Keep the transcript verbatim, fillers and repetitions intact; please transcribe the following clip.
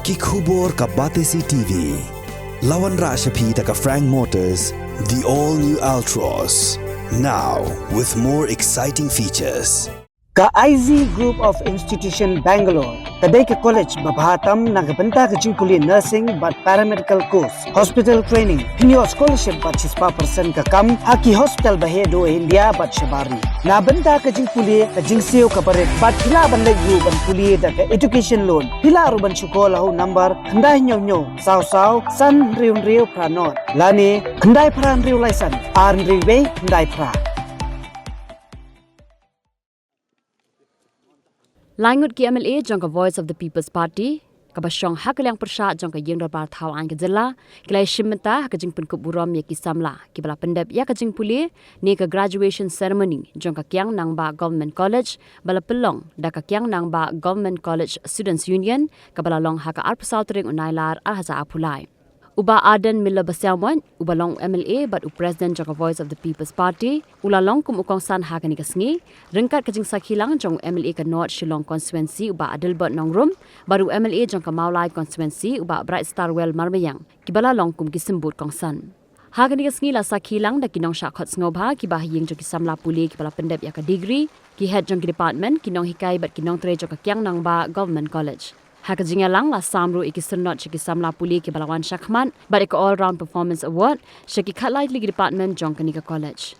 Ki khubor ka Batesi T V. La wanrah sha phi da ka Frank Motors, the all new Altroz. Now with more exciting features. Ka I Z Group of Institution Bangalore ka dei ka college ba bha tam na ka bynta ka jingpule nursing bad paramedical course, hospital training, pynïoh scholarship bad shispah percent ka kam ha ki hospital ba heh duh India bad shabar ri. Na bynta ka jingpule ka jingsiew ka barit bad phi lah ban leit ruh ban pule da ka education loan. Phi lah ruh ban shu call ha u number khyndai hynñiew hynñiew saw saw san hynriew hynriew phra nod lane khyndai phra hynriew lai san ar hynriew wei khyndai phra. Laingut ki M L A jong ka Voice of the People's Party, kaba shong ha ka liang pyrshah jong ka Ïing Dorbar Thaw Aiñ ka Jylla, ki la ïashim bynta ha ka jingpynkup burom ïa ki samla kiba la pyndep ïa ka jingpule ne ka graduation ceremony jong ka Kiang Nangbah Government College, ba la pynlong da ka Kiang Nangbah Government College Students Union, kaba la long ha ka arphew saw tarik u Nailar ar hajar arphew lai. U Bah Ardent Miller Basaiawmoit, uba long u M L A bad u President jong ka Voice of the People's Party, u la long kum u kongsan ha kane ka sngi, ryngkat ka jingsakhi lang jong u M L A ka North Shillong Constituency u Bah Adelbert Nongrum, bad u M L A jong ka Mawlai Constituency u Bah Brightstarwell Marmaïang, kiba la long kum ki symbud kongsan. Ha kane ka sngi la sakhi lang da ki nongshah khot sngewbha, kiba ha ïing jong ki samla pule kiba la pyndep ïa ka degree, ki head jong ki department, ki nonghikai bad ki nongtrei jong ka Kiang Nangbah Government College. Ha ka jingïalang la sam ruh ïa ki syrnod sha ki samla pule kiba la wan shakhmat bad ïa ka All Round Performance Award sha ki khatlai tylli ki department jong kane ka college.